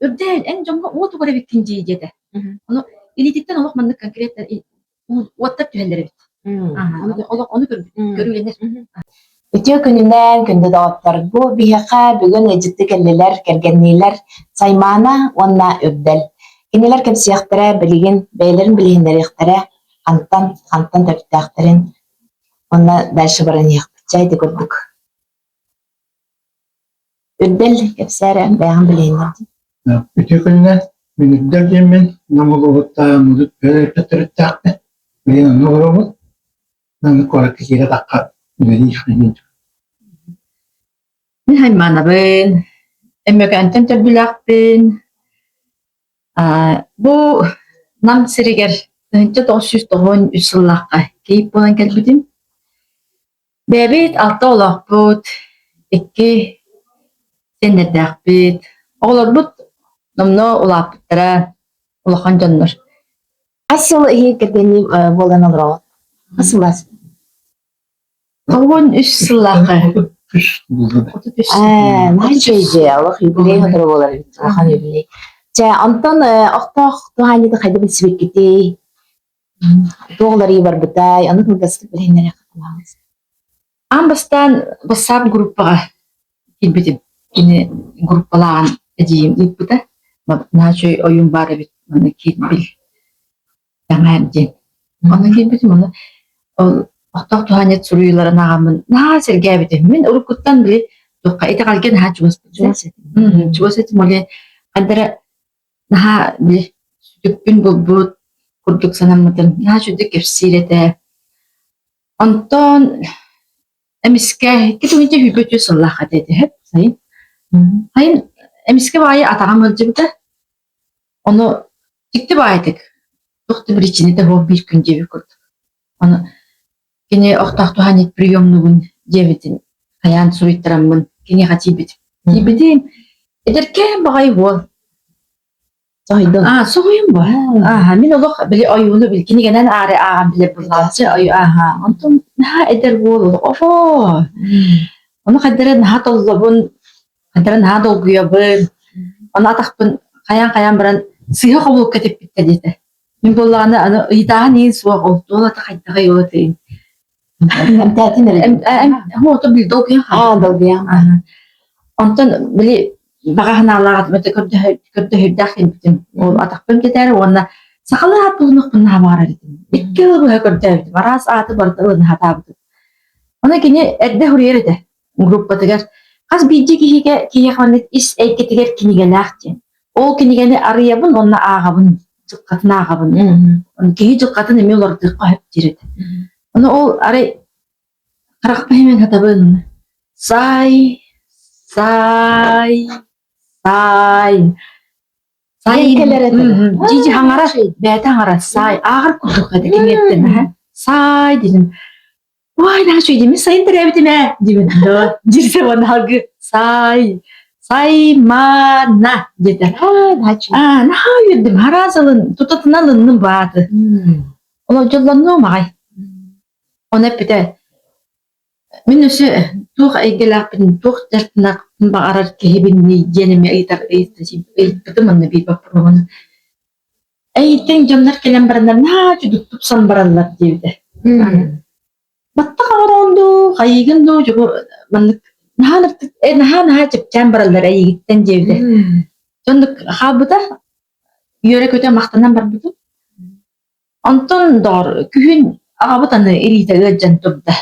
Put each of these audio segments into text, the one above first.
Үрдээн, эн дьоҥҥо уот угар эбиккин дии диэтэ. Ону илиититтэн олох маннык конкретно уоттар түһэллэр эбит. Олох ону көрүүлэнэр. Үтүө күнүнэн, күндү доҕоттор! Бу биһиэхэ бүгүн ыалдьытты кэллилэр, кэргэнниилэр Саймаана уонна Үрдэл. Кинилэр кэпсиэхтэрэ, билигин бэйэлэрин билиһиннэриэхтэрэ, хантан, хантан төрүттээхтэрин уонна дальше баран иһиэхпит. Чэ, ити курдук. Үрдэл, кэпсээ эрэ, бэйэҕин билиһиннэр дии. Үтүө күнүнэн, мин Үрдэл диэммин, Нам улууһуттан Мудут төрүттээхпин. Билигин онно олоробун. Маннык куоракка киирэ тахха үлэлии Мин аймаанабын, Өймөкөөнтөн төрдүлээхпин. Бу Нам сиригэр 1993 сыллаахха кийиит буолан кэлбитим. Бэйэбит алта оҕолоохпут, икки сиэннэрдээхпит. Оҕолорбут номнуо улааппыттара, улахан дьоннор. Хас сыл иһин кэргэннии буолан олороҕут? Хас сылаас? 93 сыллаахха. 33. Ээ, наһаа үчүгэй дьиэ, олох юбилей сотору буолар эбит, улахан юбилей. Чэ, онтон охтоох туһаанньыты хайда билсибиккитий? Туох уларыйыы барбытай? Ону кылгастык билиһиннэриэххэ кылаабыс. Аан бастаан бассаап группаҕа киирбитим. Кини группалааҕын эдьиийим ыыппыта. Наһаа үчүгэй ойуун баар эбит, манна киир бил, таҥаар диэн. Онно киирбитим, ону ол охтоох туһаанньыт суруйууларын ааҕаммын наһаа сэргээбитим. Мин уруккуттан били туохха итэҕэлгэ наһаа чугас Чугас этим. Чугас этим, ол иһин ханна эрэ наһаа били сүтүкпүн булбут курдук санаммытым. Наһаа үчүгдүк кэпсиир этэ. Онтон эмискэ 2023 сыллаах этэ этэ сайын. Сайын эмискэ баайы атаҕым ыалдьыбыта. Ону дьикти баайытык туох да причинэтэ суох биир күн диэбит курдук. Ону кини охтоох туһаанньыт приемнугун диэбитин хайаан суруйтараммын киниэхэ тиийбитим. Тиийбитим эдэркээн баҕайы уол Соһуйдуҥ? Аа, соһуйум бу. Ааһа, мин олох били ойууну били кинигэнэн аары ааҕан билэр буоллаҕым. Ой, ааһа. Онтон наһаа эдэр уол олох оһоо. Ону хайдара наһаа толлобун, хайдара наһаа долгуйабын. Ону атахпын хайаан-хайаан баран сыыһа хобулукка типпиттэр диэтэ. Мин буоллаҕына аны ыйытааһын иин суох, ол туолата хайдаҕый ол этин. Эмтээтин эрэ. Ото били долгуйан Аа, долгуйан. Онтон били баҕа санаалаах көрдөһөрдөөх кэлбитим. Ол атахпын кэтээри уонна сахалыы аат булунуохпун наһаа баҕарар этим. Икки ылы быһа көрдөөбүтүм. Араас ааты барыта ылына сатаабытым. Ону кини эрдэ суруйар этэ группатыгар. Хас биирдии киһигэ киһиэхэ маннык ис эйгэтигэр кинигэлээх диэн. Ол кинигэни арыйабын уонна ааҕабын, дьылҕатын ааҕабын. Киһи дьылҕатын эмиэ уларытыахха сөп диир этэ. Ону ол арай Харахпын иһимэн сатабын саай, саай, саай, саай Кэлэр этэ. дьиджи хаҥара бэйэтэ хаҥара саай ааҕар курдук этэ кинигэттэн саай диэн уай наһаа үчүгэй мин сайын төрөөбүтүм ээ диибин дьирсэ уонна салгыы саай саймана диэтэ аа наһаа үөрдүм араас ылын тутатына ылынным бааты ол дьоллоннуом аҕай Ону эппитэ: «Мин өссө туох эйгэлээхпин, туох дьарыктаныахпын баҕарар киһибиний?» диэн эмиэ ыйытар ыйыппытым онно биир боппуруоһун. «Эйиттэн дьоннор кэлэн бараннар наһаа үчүгдүк тупсан бараллар» диэбитэ. Баттах оҥороон дуу, хайыыгын дуу, дьону маннык наһаа наһаа чэпчээн бараллар эйигиттэн диэбитэ. Дьоннук хаалбыта, үөрэ-көтө махтанан барбытым. Онтон, доҕор, күһүн аҕабыт аны илиитэ ыалдьан турда.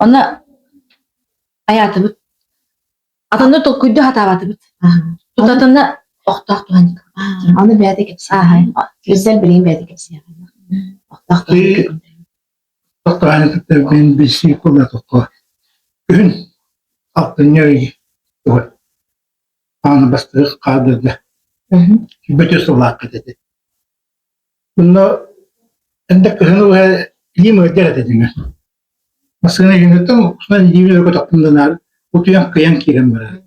Ону айаатыбыт. Атыны толкуйдуу сатаабатыбыт. Тутатына охтоох туһан Аны бэйэтэ кэпсиэҕэ. Үрдэл билигин бэйэтэ кэпсиэҕэ. Охтоох туһан Тохтоон кытта мин билсии кулатыкка күһүн алтынньы ый ааны бастыгы хаадырда. Бөтө сыллааххыт этэ. Онно энде кыһын уһа илиим ыалдьар этэ дьиҥэр. Массыына иһиниттэн уксунан илиибин өрө көтөхпүн да наар утуйан кыйан киирэн барар.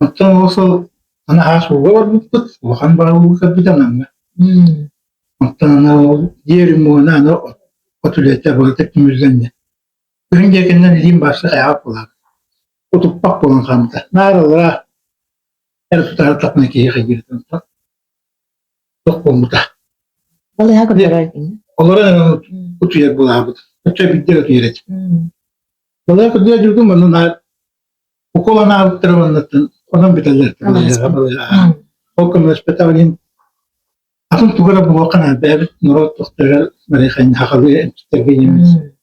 Оттон ол сыл аны араас ууга барбыппыт, улахан баҕа ууга кэлбитэ Намҥа. Оттон аны ол дьиэ ремона аны от үлэтэ барыта түмүллэннэ. Күһүн диэкинэн илиим барса айаҕа кулаак. Утуппат буолан хаамта. Наар аллараа. Эр тутаһар киһи хайгыыртан туох буолбута. Балыыһа көрдөрөр Олорон утуйар буолаабыт. Оччо биирдэ утуйар этим. Балыыһа көрдөрөр дьүргүм манна наар укол анаабыттара маннаттан онон бүтэллэр. Ол көмөлөспөтөҕүн иһин атын тугу эрэ булуохха наада бэйэбит норуот тохторугар барыахайын хахалыы эмчиттэргэ иҥэммит.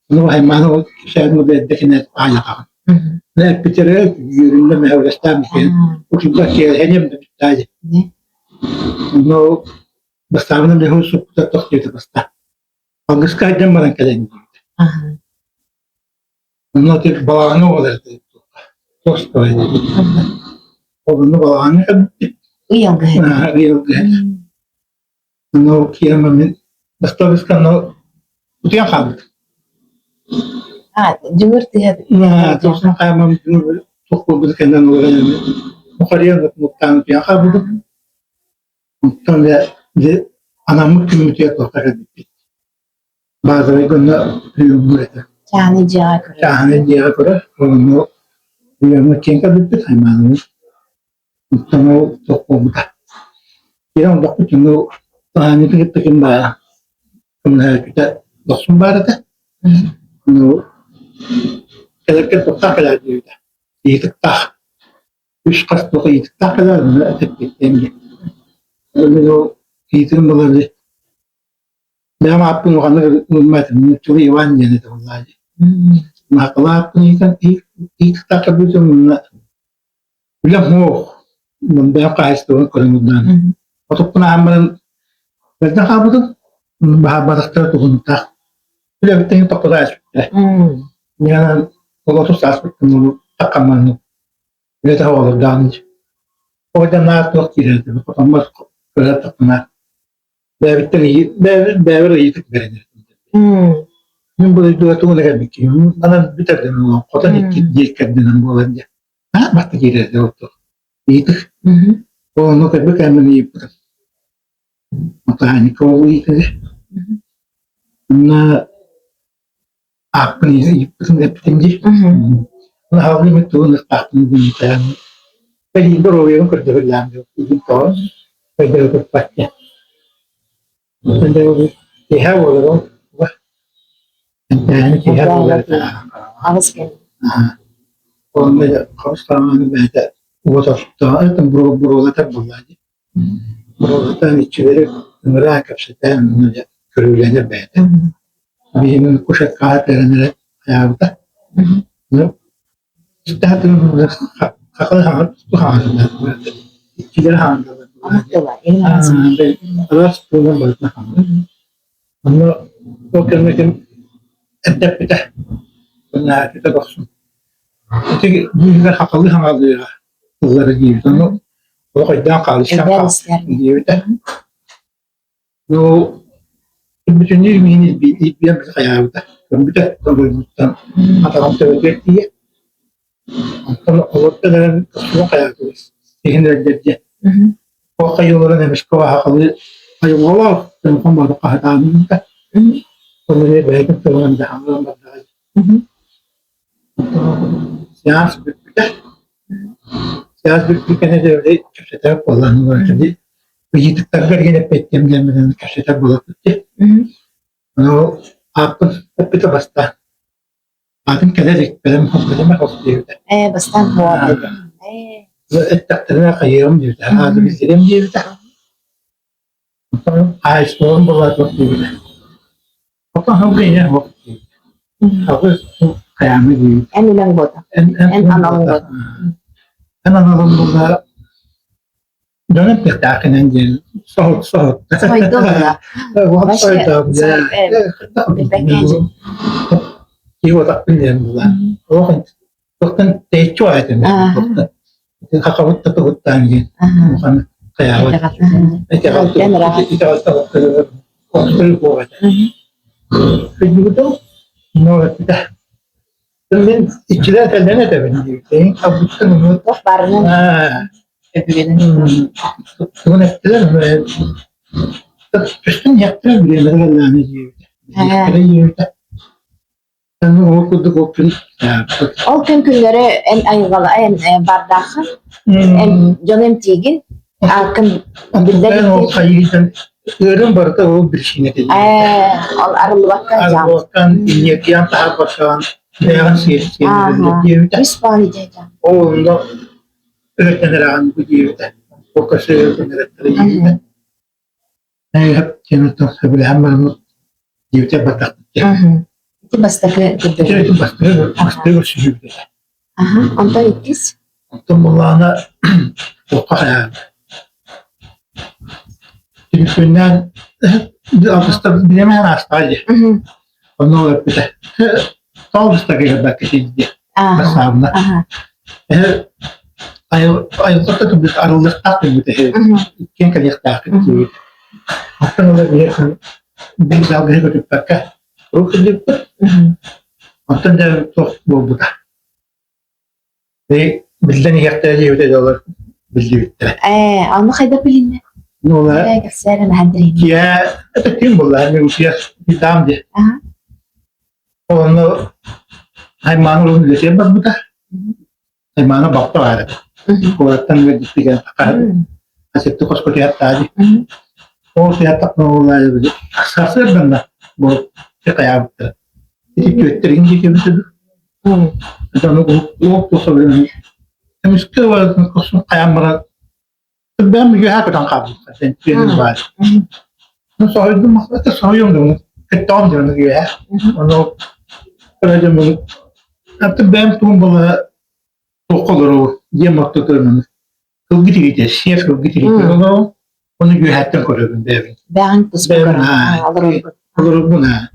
Ону аймааны ол кэпсээнин ол эрдэ кинэ аайатаҕын. Эппитэрэ үөрүннэ мэһэврэстээн бикэн утуйбат киэһэниэм да бүттаа дии. Ону бастаабынан бэһу суппута тох диэтэ баста. Алгыска айдан баран кэлэн диэбитэ. Онно тик балаҕаҥҥа буолар этэ. Тостой. Ол онно балаҕаҥҥа кэлбиппит. Ый алгыһа. Ый алгыһа. Ону киирэн мин бастаабыска ону утуйан хаалбыт. А, дьүҥүр тыһа. Тоқсан хаамам туох буолбут кэннэн олорон мухарыйан муктаан утуйан хаалбытым. Онтон дьэ анаммыт күммүтүгэр туохха кэлбиппит. Баазарайга онно приемнуур этэ. Чааһынай дьиэҕэ көрөр. Чааһынай дьиэҕэ көрөр. Онно приемҥа киэҥ кэлбиппит аймааныбыт. Онтон ол туох буолбута. Киирэн олордохпут ону таһаанньытын кытта ким баара көмөлөһөөччүтэ дохсун баар этэ. Ону кэлэргэр туохтаах кэлээр диэбитэ. Ыйытыктаах. Үс хас туох ыйытыктаах кэлээр ону эппиэттиэм диэн. Мин ол ыйытыгым буолар Бэйэм ааппын улаханнык ылыммат нууччалыы Иван диэн этэ буоллаҕа дии. Маакала ааппын ыйытан ыйытыктаах көрбүтүм уонна үлэм суох бэйэм хаһаайыстыбабын көрөн ылдаан. Отуппун ааһан баран бэрдэн хаалбытым баһаарбатахтара туһунтах. Үлэбиттэн тохтото ааспыттара. Мин олотус ааспыттым таккамман үлэтэ оҕолордоон Оҕо наар туох киирэр хотоммор көрөр тахпына Бэйэбиттэн бэйэбит бэйэбэр ыйытык бэринэр. Мин бу дойдуга тугу да кэлбиккин манан бүтэрдим буолан хотон икки диэк кэрдинэн буолан дьэ аа барта киирэрдэ оттор ыйытык ону кэлбит кэммин ыйыппытым Матааника ол ыйытыгы Онно ааппын ыйыппытым эппитим дии Ону хаалгы мин тугун ыктаахпын диэн Бэлиин доруобуйабын көрдөбүллээн диэн тоҕо өйдөрө туппат диэн. Киэһэ буолар ол эмтээһини киэһэ буолар Аҕыс кэм. Онно хос хараҥаны бэйэтэ уот ортоҕо буруолатар буоллаа дии. Буруолатан иччилэри ыҥыраа кэпсэтэн көрүүлэнэр бэйэтэ. Биһигини кушеткаҕа түһэрэн эрэ хайаабыта. Онно ол кэмҥэ ким эрдэппитэ наһаакыта дохсун ити быыһыгар хахалыы хаҥалыыга тыллары диэбит ону олох өйдөөн хаалыыстан диэбитэ Ну, бүтүннүү миин илбийэн хайаабыта. Көрбүтэ тобойбуттан атаҕым төбөтүгэр тиийэ. Онтон олордон эрэн көхсүбүн хайаатыбыт. Иһин өллөр диэн. Ол хайыыларын эмискэ аһаҕалыы айылҕалаах телефон баары хаһытаабыта. Ол эмиэ бэйэтин тылынан дьаһаллан бардаҕа. Сеанс бүппүтэ. Сеанс бүппүт кэннэ дьэ кэпсэтэр буоллаҕына ыйытыктарга эргин эппиэттиэм диэн кэпсэтэр буоларбыт дии. Ону ааппын эппитэ бастаан. Аатын кэлэ илик, бэлэм бэлэмэ хос диэбитэ. Ээ, бастаан буолар этэ. Ээ. Эттэхтэринэ хайыам диэбитэ, ааты билсириэм диэбитэ. Онтон хаһаайыстыбам буолаатар диэбитэ. Оттон халга ийэ суох диэбитэ. Халга хайаамы диэбит. Эн үлэҥ буолта. Эн Эн аналыҥ буолта. Эн аналыҥ буолла дьон эппиэттээххинэн диэн соһут соһут. Сойдо була. Вообще Киһи отақпын диэн була. Олох туохтан тэйиччи этим. Хахабыт да тугуттаан диэн. Улахан хайаабыт. Итэҕэл Охтор буолар этэ. Күннүгүтэ но эппитэ. Мин иччилэр этэллэрин этэбин диэбит. Хабыттан ону Туох баарынан өбүгэнэн. Тугун эттилэр Түстүн иһэхтэрэ бириэмэлэр диэбитэ. Диэбитэ. Ол курдук ол күн Ол күн күннэри эн айылҕала эн бардааххын, эн дьон эмтиигин, ааккын биллэр Ол хайыытын ыырым барыта ол биричиинэтэ. Ээ, ол арыллыбакка Арыллыбаккан, энергиян таһаарбаккаҕын, бэйэҕин сиэр диэбитэ. Үс баҕайы дьэ Ол онно өрөтөн бу диэбитэ. Ол көсө өрөтөн диэбитэ. Сөбүлэһэн бараммыт диэбитэ бардахпыт диэн. Ити бастакы Ити бастакы бастакы көрсүһүүбүт этэ. Аха, онтон иккис? Онтон буоллаҕына туохха хайаан Түмүкүннээн алгыстар бириэмэһэн аастаҕа дии. Онно ол эппитэ. Тоҕо бастакы кэлбэккэ диэ. Бассаабына. Айылҕата турбут арыллыахтаах турбут эһэ иккиэн кэлиэхтээхпит диэбит. Оттон ыла биһиэхэ биир алгыһы көтүппэккэ турук сылдьыбыппыт. Оттон дьэ туох буолбута. Биллэн иһиэхтэрэ диэбитэ дьоллор биллибиттэрэ. Ээ, ону хайдах билиннэ? Ну, ола Ээ, кэпсээн наһаа интэриэһинэй. киэһэ это ким буолла? Мен утуйар даам диэ. Аха. Онно аймааны улун үлэтиэн барбыта. Аймаана балта баар этэ. Куораттан ыалдьыттыгар хасетты хоско түһэртаади. Ол түһэртахпына сарсыарданна бу хайаабыттара. Ити түөттэрин диэки Дьону уол туосабын эмискэ хайаан баран бэйэм үөһээ көтөн хаалбыппын сентиэним баар. Ну соһуйдум это соһуйуом да көттөҕүм дьону үөһээ. Ону көрөдүм аты бэйэм тугум буола туохха олоруу дьиэм ортотугар Кылгы тириитэ, сиэр кылгы тириитэ олорон, ону үөһэттэн көрөбүн бэйэбин. Бэҕин туспа Бэйэбин көрөн аа, олороргут. олорорбун аа.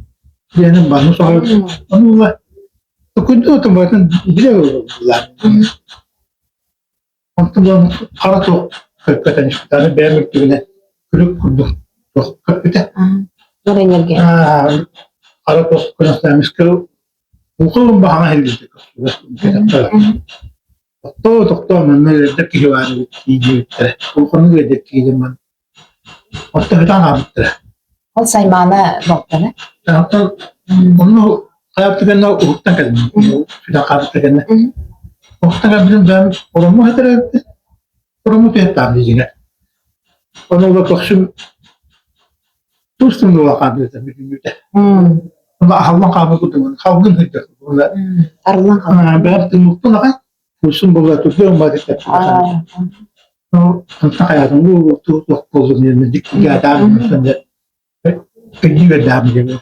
Диэним банны соһор. Ону ыла күндү отун барытын билэ олорбулар. Онтон булан хара туох көппөтөн испитэ. Аны бэйэм үрдүгүнэ күлүк курдук туох көппүтэ. Нур энергия. Аа, хара туох көрөн эмискэ укулун баһаҥа иһиллибитэ көстүбэт. Тохтоо, тохтоо, манна үөрдэр киһи баар эбит дии диэбиттэрэ. Улаханнык үөрдэр киһи диэн баран оттон өтөн хаалбыттара. Ол Саймаана балтана. Оттон онно хайа түгэннэ уһуктан кэллим. Сүтэн хаалбыт кэннэ. Уһуктан кэлбитим бэйэм оромму хатырабыт. Оромму түһэттаам дьиҥэ. Ону ыла көхсүм туус тымныыла хаалбыта бүтүннүүтэ. Онно аһыллан хаалбыт курдук халгын сылдьар. Арыллан хаалбыт. Бэйэм тымныппын аҕай. Курсум буолла турдуом ба деп Ну, онтон хайаатым бу туох буоллум диэн дьиктигээтаам өйдүү бердаам диэн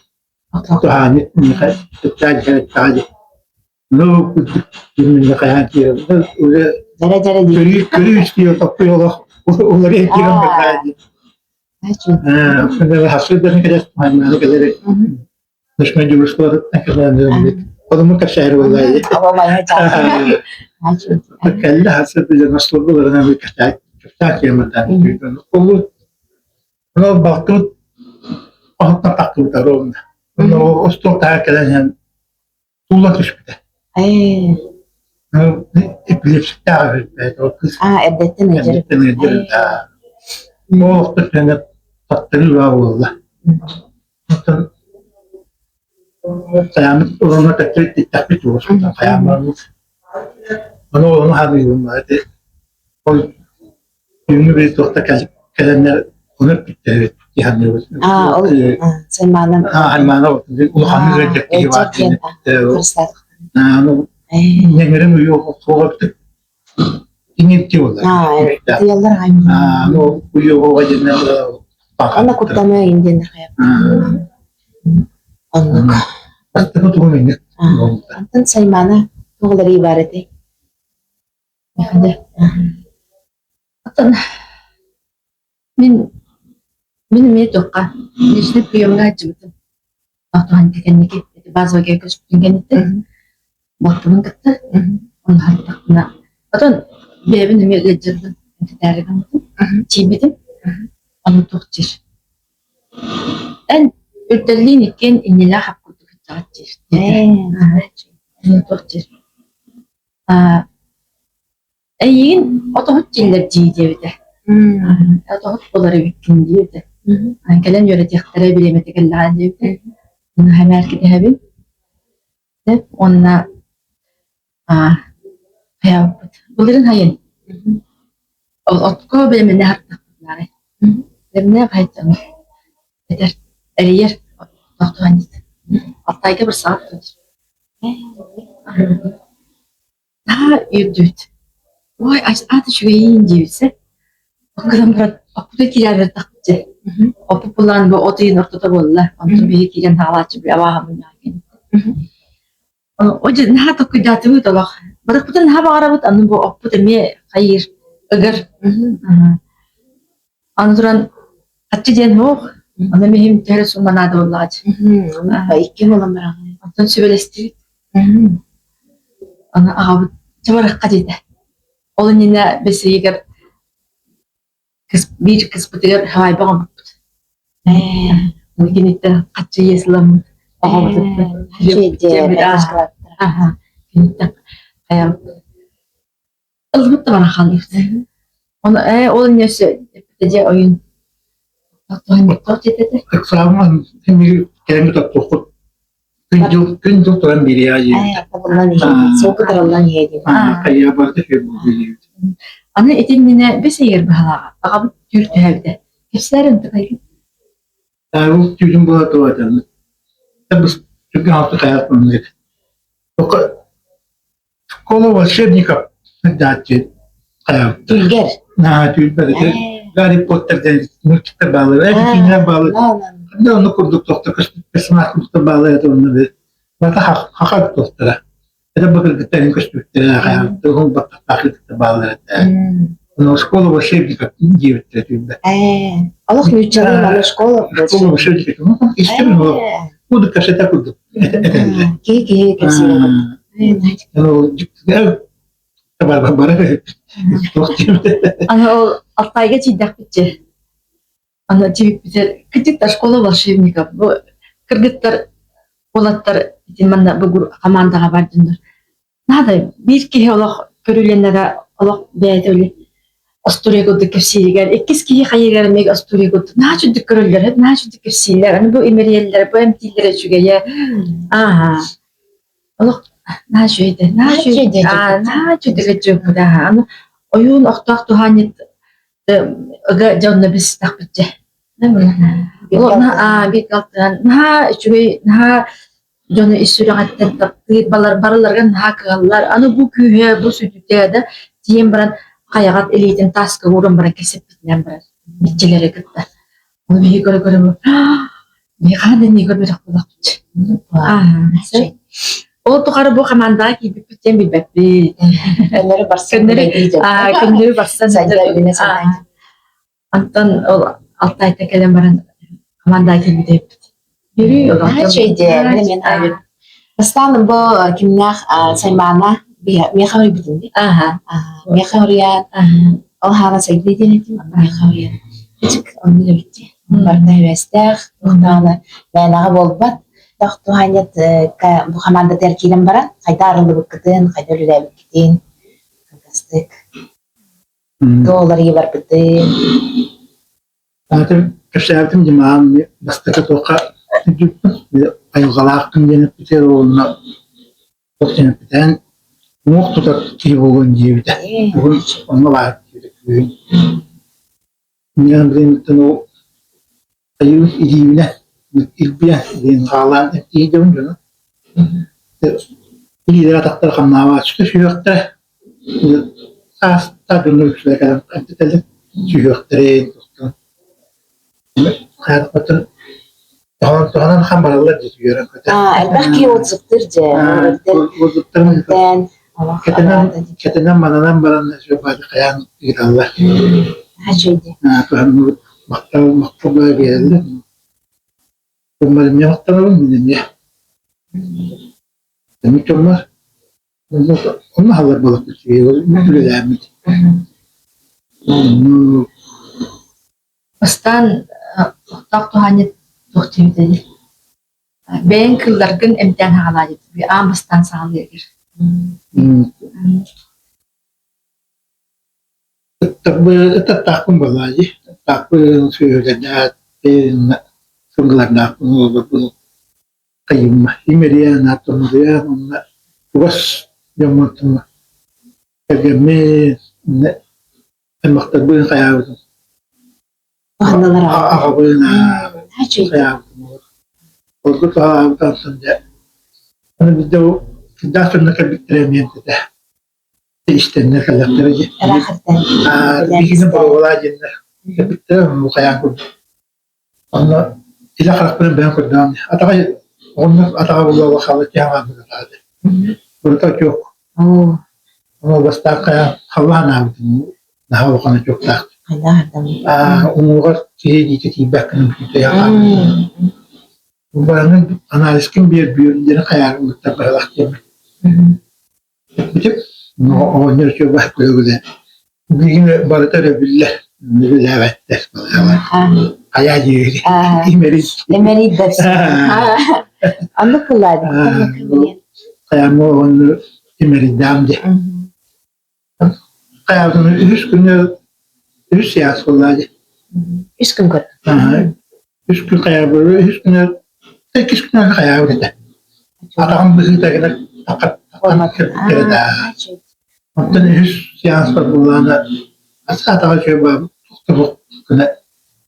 туһаанньыт миэхэ туттаа дьэ дии Ну, киминне хайаан киирэн уже Дьэрэ дьэрэ дии. көрүү көрүү истиэ топпуй олох уларыйан киирэн барда дии. Хасырдан кэлэр маймааны кэлэр Душман дьулуспаларыттан кэлэн Одуму кэпсээри буолла Кэллэ хасырды дьон службаларынан кэпсээн кэпсээн киирмэтэн. Ол ол балтыбыт оһоттон тахтыбыта ровно. Остуол таһа кэлэн иһэн Туула түспүтэ. Ээ. Эпилепсиктээх үһү ол кыыс. Аа, эрдэттэн ыалдьар. Эрдэттэн ыалдьар Ол охто түһэнэ таптарыы баа буолла. Оттон хайааммыт олоҥҥо төттөрү титтэхпит уоскутан хайаан бараммыт. Ону ону ханыыбын ити ол Түүҥҥү били туохта кэлэннэр ону эппиттэр эбит дии саныыбыт. Аа, ол Саймаана Саймаана улаханнык ыалдьар киһи баар диэн Ньэҥирим уйуоҕа иҥирти буолар. Тыйаллар Ну уйуоҕа диэн Ана куттана индиэн Оннук. Бастакы тугум инник Антон Саймаана туох уларыы баар этэй? Оттон мин мин эмиэ туохха личный приемҥа сылдьыбытым. Туһанты кэнники ити базовайга көспүтүн кэнниттэн балтыбын кытта ону хаттахпына отон бэйэбин эмиэ ыалдьарбын эмтэтээри гыммытым тиийбитим ону туох диир эн үрдэллиин иккиэн иннилээх ап курдук сылдьаҕыт диир диэтэ туох диир Эйигин отоһут дииллэр дии диэбитэ. Отоһут буолар эбиккин диэбитэ. Кэлэн үөрэтиэхтэрэ бириэмэтэ кэллэҕинэ диэбитэ. Ону сэмээр кэтэһэбин. Уонна хайаабыппыт былырыын сайын ол отко бэлэмнэнэ сырыттахпытына бэлэмнээх хаһыаттан этэр эрийэр тохтоон Алтайга барсаҕыт дуо Наһаа үөрдүбүт. Ой, аата үчүгэйиин диэбит Гынан баран оппутун киирээбэтэхпит дьэ. Оппут былаан бу от ыйын ортото буолла. Онтон биһи киирэн хаалааччы абааһы мунньаҕа кэнниттэн. О дьэ наһаа толкуйдаатыбыт олох. Барыппытын наһаа баҕарабыт, аны бу оппут эмиэ хайыыр, ыгар. Аны туран хаччы диэн суох. Аны миһим төһө сумма наада буоллаҕа Икки буолан бараҕын. Онтон сүбэлэстибит. Аны аҕабыт чэ барыахха диэтэ. Ол иннинэ бэс ыйыгар биир кыспытыгар хаайба оҥорбуппут. Оны киниттэн хаччы иэс ыламмыт оҕобутуттан. Киниттэн хайабыт ылбыт да баран хаалбыт. Оны ол инньэ өссө дьэ ойун Ыксааман кэлэн топпуккут күн-дьыл күн-дьыл туран биэриэҕэ диэбит. Суолга тараллан иһэ диэн. Хайа барыта үһү буолуо диэбит. Аны итиннинэ бэс ыйыгар быһалааҕа аҕабыт түүр түһээбитэ. Кэпсээр ынтыкайгын. Ол түүтүн буола туо этэ. Түргэн алты хайаат маннык. Школа волшебников сылдьааччы хайаабыттар. Түүлгэр. Аа, түүлбэр ити Гарри Поттер диэн мультиктар бааллар, эти киинэлэр бааллар. Да оннук курдук тохто персонаж курдуктар бааллар это онно би. Бата хаха тохтара. Это бу кыргыттарын көстүбүттэрэ хайаабыттар, уһун баттахтаах кыргыттар бааллар этэ. Ону школа волшебников диэбиттэрэ түүлбэр. Олох нууччалыы маны школа Школа волшебников. Ну, истэбин ол. Кудук кэпсэтэ курдук этэллэр. Киһи киһи кэпсиирэ Аны ол Алтайга тиийдэхпитчэ аны тиийбиппитигэр кырдьык школа волшебников бу кыргыттар уолаттар ити манна бу хамаандаҕа бар дьоннор Наада биир киһи олох көрүлэнэрэ олох бэйэтэ били остуоруйа курдук кэпсииригэр, иккис киһи хайыгар эмиэ остуоруйа курдук наһаа үчүгдүк көрөллөр, наһаа үчүгдүк кэпсииллэр, аны бу имэрийэллэр, бу эмтииллэрэ үчүгэйэ. Ааһа. Олох наһаа үчүгэй этэ, наһаа үчүгэй, наһаа үчүгэй дьоммут ааһа. Аны ойуун охтоох туһаанньыт ыга дьонно билстэхпитчэ. Биир алтыһан наһаа үчүгэй, наһаа дьону ис сүрэҕиттэн таптыыр, барыларыгар наһаа кыһаллар. Аны бу күүһэ, бу сүтүтэ да тиийэн баран хайаҕат илиитин тааска ууран баран кэпсэппитинэн барар иччилэри кытта. Ону биһиги көрө-көрө биһиги хаһан да инники көрбөтөх буоллахпыт. Ол тухары бу хамаандаҕа киирбиппит диэн билбэппит. Көннөрү барсан көннөрү барсан Онтон ол Алтайтан кэлэн баран хамаандаҕа киирбит эбиппит. Үчүгэй мен Бастаан бу кимнээх Саймаана миэхэ уруйбутун дии. Миэхэ уруйаат ол хаала сайдыы диэн этим, онно миэхэ уруйаат. Кычык оннук эбит дии. Барыта үөстээх, туохтаҕына мээнэҕэ буолбат. Тохтуһаанньат бу хамаандатыгар киирэн баран хайда арыллыбыккытын, хайда үлэлээбиккитин кылгастык Туоларыйа барбытын. Аатын кэпсээбитим дьымаҕам бастакы туохха сылдьыбыппын айылҕалаахпын диэн эппитигэр уонна туох диэн эппитээн уҥуох тутар киһи буолуон диэбитэ. Бүгүн онно баар диэбитэ күһүн. Мин билигин ол Айыы илиибинэ илбийэ диэн хаалаан эттии дьон дьоно илиилэрэ атахтара хамнаабааччыта сүһүөхтэрэ саастаах дьоннор үксүлэрэ кэлэн эмтэтэллэр сүһүөхтэрин тустан хаатыппаттан туһанан хан бараллар дии үөрэн көтө Элбэх киһи отзывтыр дьэ отзывтарын кэтэнэн кэтэнэн мананан баран хайаан ыыталлар туһанныбыт Махтал, махтал биэрэллэр. Дьоммор эмиэ махтанабын, мин эмиэ. Эмит дьоммор онно аһаллар буоллахпыт үлэлээммит. Оннук. Бастаан охтоох туһаанньыт туох диэбитэй? Бэйэҥ кыылларгын эмтээн саҕалаа диэбит. Аан бастаан саҕалыыр. Ыттахпын буоллаа дии. Ыттахпын, сүөһүлэрдээхпин, сылгылардаахпын, уолларбын. Хайыма имэрийэн, ааттаммытыйан уонна чугас дьоммун кэргэммин, аймахтарбын хайаабытым. Аҕабын хайаабытым. Ордук туһалаабытым дьэ. Аны биирдэ ол кырдьаҕас дьоннор кэлбиттэрэ эмиэ этэ. Истэннэр кэллэхтэрэ дии. Биһигини боруобалаа диэннэр кэлбиттэрэ хайаан курдук. Онно илэ харахпынан бэйэм көрдөҕүм дии. Атаҕа оҕонньор атаҕа буолла хаалла тиһэн хаалбыт атаҕа дии. Барыта отек. Ону бастаан хайа халлаан аабытын наһаа улахан отектаах. Уҥуоҕар киһи илиитэ тиийбэккин бүтүйэ хаалбыт. Баранын анализкын биэр бүөр диэн хайаарын быттар быһалах диэммит. Эппитим, оҕонньор үчүгэй күлэ-күлэ билигин барыта өрөбүллэр, үлэлээбэттэр хайаа диир имэрий Имэрийдэр. Оннук кылаадын. Хайаамы оҕонньор имэрийдэм дии. Хайаабытын үһүс күнү үһүс сеанс буолла дии. Үс күн көрдүм. Үс күн хайаабыт үһүс күнү иккис күнү хайаабыт этэ. Атаҕым быһыыта гына кэлбиттэрэ да. Онтон үһүс сеанспар буоллаҕына атаҕа үчүгэй баар гына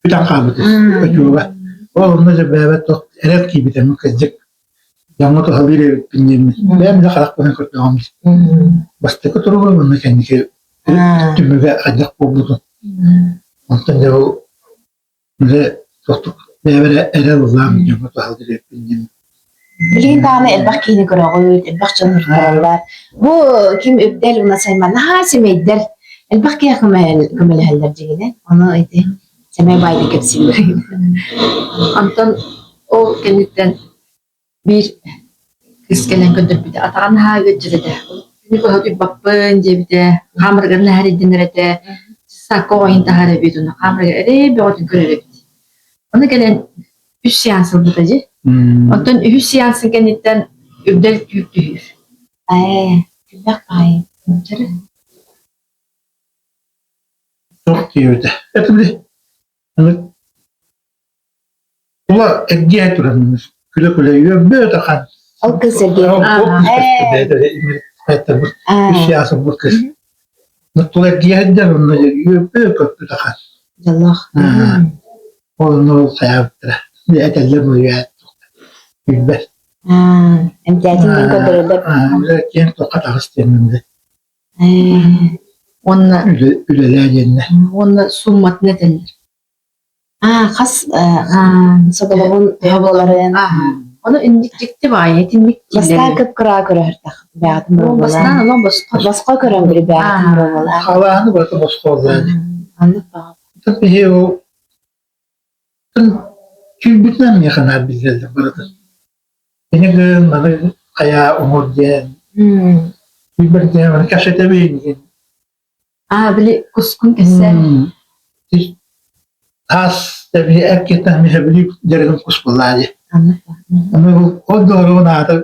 бүтэн хаалбыт өтүүгэ. Ол онно дьэ бэйэбэр туох эрэл киирбитэ кырдьык дьоҥҥо туһалыыр эбиппин диэммин. Бэйэм да харахпынан көрдөҕүм. Бастакы туругум уонна кэнники түмүгэ хайдах буолбутун. Онтон дьэ ол Үлэ тохтук бэйэбэр эрэл ыллаам дьоҥҥо туһалыыр эбиппин диэн. Билигин даҕаны элбэх киһини көрөҕүт, элбэх дьон ырыталлар. Бу ким Үрдэл уонна Сайман наһаа сэмэйдэр. Элбэх киһи көмөлөһөллөр дьиҥинэн. Ону ити сэмэй баайды кэпсииллэр. Онтон ол кэнниттэн Биир кыыс кэлэн көрдөрбүтэ, атаҕа наһаа ыалдьар этэ. Күнү быһа утуйбаппын диэбитэ, хаамарыгар наһаа эрэйдэнэр этэ, сакка оҕойун таһаар эбит, уонна хаамарыгар эрэй бөҕөтүн көрөр эбит. Ону кэлэн үс сеанс ылбыта дии. Оттон үһүс сеансын кэнниттэн үрдэл түүр түһүүр. Ээ, элбэх баайы. Туох диэбитэ. Это били Тула эргийэ туран күлэ-күлэ үөрбүт ахан. Ол кыз эргийэ. Үс кыз. Тула эргийэ сылдьан онно үөрбүт көппүт ахан. Дьоллоох. Ол онно ол хайаабыттара. Этэллэр муйаат билбэт. Эмтээтин диэн көрдөрөллөр. Киэн туохха таҕыс диэн Уонна үлэлээ диэннэр. Уонна сумматын этэллэр. Аа, хас соболоҕун төһө буоларын. Ону инник дьикти баайы итинник Бастаан кып-кыра көрөһөртөх бэҕэтин Бастаан онон босхо. Босхо көрөн били бэҕэтин боруобалаах. Халааны барыта босхо буоллаа. Оннук баҕа. Биһи ол түүрбүтүнэн миэхэ наар биллэллэр барыта. Ини гын маны хайаа оҥор диэн. Түүрбэр диэн маны кэпсэтэбин диэн. Аа, били кускун кэссе. Таас тэби эркиттэн миһэбили дьарыгым кус буоллаа дии. Аны ол доҕоругун аата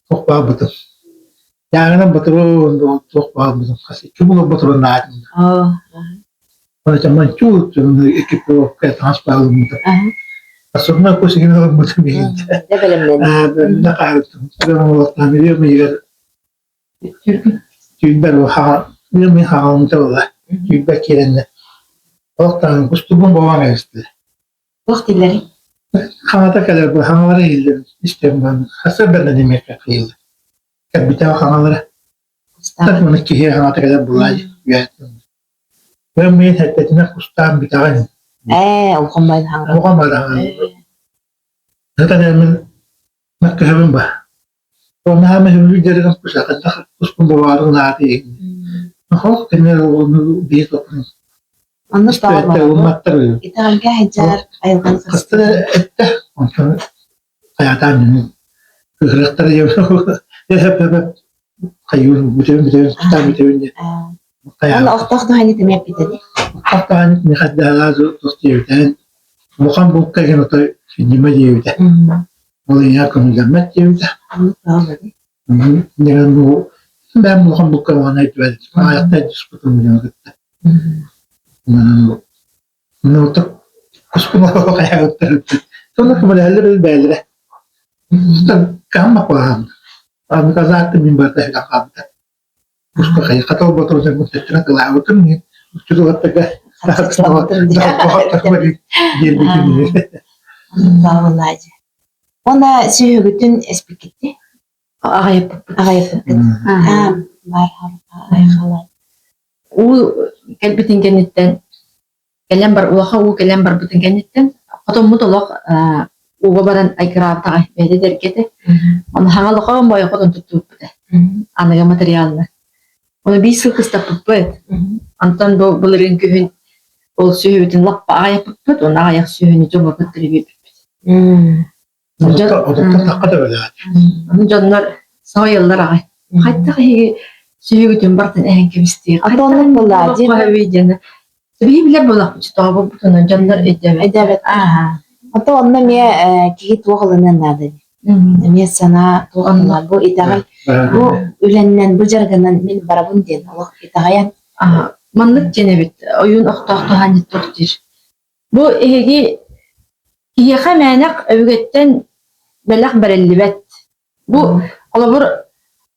туох баалбытым. Дьааҥынан ботуруон туох баалбытым хас икки буолар ботуруон аатын. Оны манчуу экипировка таҥас баалыммытым. Особенно кус игин ылыммытым иһинтэ. Дэ бэлэмнэнни. Да хаалыттым. Мигер Түүнбэр мин хаҕалымта буолла. Түүнбэр киирэннэ олохтоон кустубун буолан эбистэ. Туох дииллэрий? Хаҥата кэлэр бу хаҥалара иһиллэр истэм баан хасыр да демекке кыйыллар. Кэлбитэ хаҥалара. Так маны киһи хаҥата кэлэр булаай үөһэттэн. Мин хэттэтинэ кустаан бүтэҕин. Ээ, улахан хаҥара. Улахан хаҥара. Сытан мин мөккөһөбүн ба. Наһаа мөһүлүү дьарыгым кусахайдах куспун бабаарын ааты Хох кинилэр ону биир тохтун Оннук истибэттэр ылымматтар Итэҕэлгэ сылдьар айылҕаны Хастара эттэ онтон хайаатаан мин кыһырахтара хайыын бүтэбин бүтэбин кустаан бүтэбин диэн Уонна охтоох туһаны тэмиэ эппитэ Охтоох туһаны миэхэ туох диэбитэ улахан булка игин отой синньимэ диэбитэ Ол ийэ көҥүллэммэт диэбитэ. Дьэ бу бэйэм улахан булка уонна өйдүбэт аҕыйахта өйдөспүтүм дьону кытта. Ну, куспун хайаабыттар. Сонно көмөлөһөллөр бэйэлэрэ. Кыһаммат буолаһын. Аны казааттым мин барыта иһитэ хаалбыта. Пуска хайыхата олботор дьон төттөрө кылаабытым мин уччутулаттарга Баҕалаадьы. Уонна сүһүгүтүн эспиккитти? Аҕайыппыппыт. Аҕайыппыккыт. Аа, бар айхалай. Уу кэлбитин кэнниттэн кэлэн бар улахан уу кэлэн барбытын кэнниттэн хотоммут олох ууга баран айгыраабытаҕай бэйэтэ дэргэтэ. Ону хаҥа олохон бойо хотон туттубуппут аныгы материалынан. Ону биир сыл кыстаппыппыт. Онтон бу былырыын күһүн ол сүөһүбүтүн лаппа аҕайаппыппыт уонна аҕыйах сүөһүнү дьоҥҥо кыттары биэрбиппит. Отуттан да бэлэҕэ. Аны дьоннор соһуйаллар аҕай. Хайдах эһиги сүһүгүтүн бартын эһэн кэбистии. Атоннук буоллаа дии. Диэн. Биһи билэр буолахпыт тоҕо дьоннор өйдөөбөт. Өйдөөбөт. Ото онно эмиэ киһи туох ылыныан наада дии. Эмиэ санаа туох ылына бу итэҕэл бу үлэннэн бу дьарыгынан мин барабын диэн олох итэҕэйэн. Маннык диэн эбит ойуун охтоох туһаанньыт диир. Бу эһиги киһиэхэ мээнэх өбүгэттэн бэлэх бэриллибэт. Бу холобур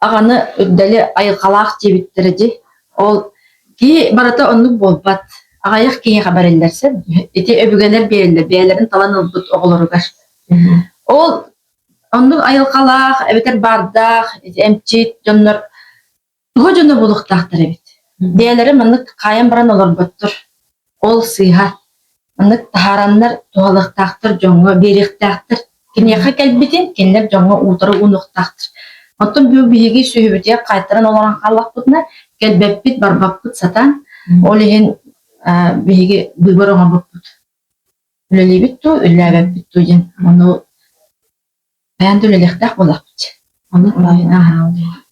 аҕаны үрдэли айылҕалаах диэбиттэрэ дии. Ол киһи барыта оннук буолбат. Аҕыйах киһиэхэ бэриллэр сөп. Ити өбүгэлэр биэрэллэр бэйэлэрин талан ылбыт оҕолоругар. Ол оннук айылҕалаах эбэтэр баардаах ити эмчит дьоннор Туһа дьоно буолуохтаахтар эбит. Бэйэлэрэ маннык хаайан баран олорботтор. Ол сыыһа. Маннык таһаараннар туһалыахтаахтар дьоҥҥо биэриэхтээхтэр. Киниэхэ кэлбитин кинилэр дьоҥҥо уутары уунуохтаахтар. Оттон бу биһиги сүөһүбүтүгэр хаайтаран олорон хааллахпытына, кэлбэппит, барбаппыт сатаан. Ол иһин биһиги быыбар оҥорбуппут. Үлэлиибит дуу, үлэлээбэппит дуу диэн. Ону Хайаан да үлэлиэхтээх буоллахпыт.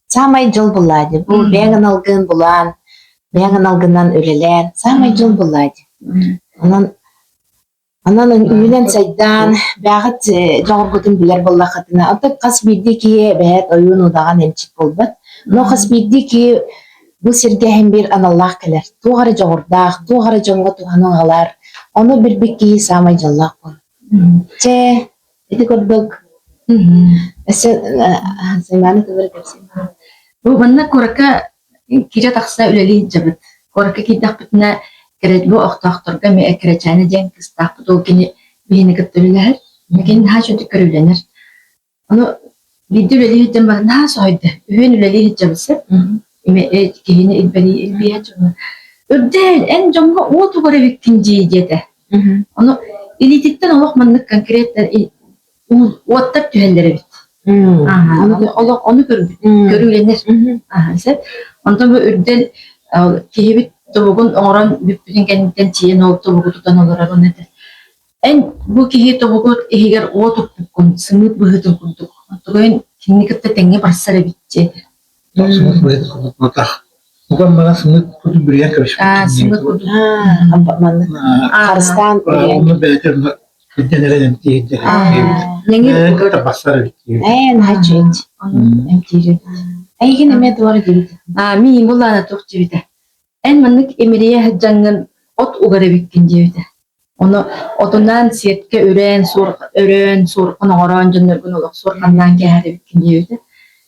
Саамай дьол буллаа дии. Бу бэйэҥ аналгын булаан, бэйэҥ аналгынан үлэлээн, саамай дьол буллаа дии. Онон онон үүнэн-сайдаан, бэйэҕит дьоҕургутун билэр буоллаххытына, оттон хас биирдии киһи бэйэт ойуун удаҕан эмчит буолбат. Но хас биирдии киһи бу сиргэ иһин биир аналлаах кэлэр. Туох эрэ дьоҕурдаах, туох эрэ дьоҥҥо туһаны аҕалар. Ону билбит киһи саамай дьоллоох буолар. Чэ, ити курдук өссө Саймааны кыбыры кэпсиэм. Бу манна куоракка киирэ-тахса үлэлии сылдьабыт. Куоракка киирдэхпитинэ бу охтоохторго эмиэ Эккирэчээнэ диэн кыыстаахпыт. Ол кини биһини кытта үлэлэһэр. Кини наһаа үчүгдүк көрүүлэнэр. Ону биирдэ үлэлии сылдьан баран наһаа соһуйда. Үһүөн үлэлии сылдьабыт сөп. Киһини илбэрии илбийэ дьоҥҥо Үрдээн, эн дьоҥҥо уот угар эбиккин дии диэтэ. Ону илиититтэн олох маннык конкретно уоттар түһэллэр эбит. Олох ону көрбүт, көрүүлэнэр. Сөп. Онтон бу үрдэл киһибит тобугун оҥорон бүппүтүн кэнниттэн тиийэн ол тобугу тутан олорор уонна этэр Эн бу киһи тобугут иһигэр уот укпуккун, сымыыт быһыытын курдук. Оттон кинини кытта тэҥҥэ барсар эбит диэтэ. Сымыыт быһыытын курдук буолбатах. Уган баран сымыыт курдук бүрүйэн кэбиспит. Аа, сымыыт курдук. Маннык харыстаан бүрүйэн. Онно бэйэтэ үрдэн эрэн эмтиир Нэҥир кытта барсар эбит Ээ, наһаа үчүгэй. Эмтиир эбит. Эйигин эмиэ туора диэбит. Аа, миигин буллаана туох диэбитэ. Эн маннык имирийэ сылдьаҥҥын от угар эбиккин диэбитэ. Ону отунаан сиэккэ үрэн, өрөөн, суорҕан оҥороон дьонноргун олох суорҕаннаан кээһэр эбиккин диэбитэ.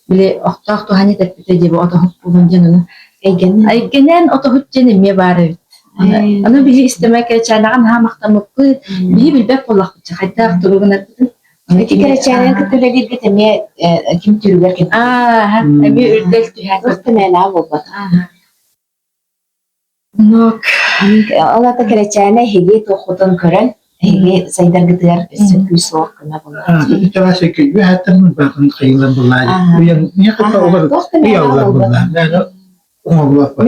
Били охтоох туһаанньа тэппитэ диэби отоһут буолун диэн ону эйгэнэн отоһут диэн эмиэ баар эбит. Аны биһи истэмэ кэрэчээнэҕэ наһаа махтаммыппыт. Биһи билбэт буоллахпыт хайдах тугу гынарбытын. Ити кэрэчээнэн кытта үлэлииргит эмиэ ким түрүгэр ким Аа, эмиэ үрдэл түһээн. Туох да мээнэҕэ буолбат. Нок. Ол аата кэрэчээнэ эһиги туоххутун көрөн, эһиги сайдаргытыгар өссө күүс-уох көмө буолар.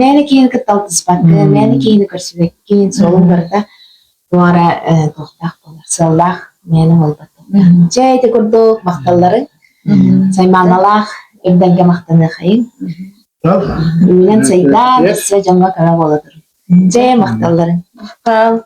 Мээнэ киһини кытта алтыспаккын, мээнэ киһини көрсүбэккин, суолуҥ барыта туора туохтаах буолар, сыаллаах мээнэ буолбат. Чэ, ити курдук махталларыҥ, Саймааналаах Үрдэлгэ махтаныахайыҥ. Үүнэн сайдаан, өссө дьоҥҥо көмө буола турун. Дьэ, махталларыҥ. Махтал.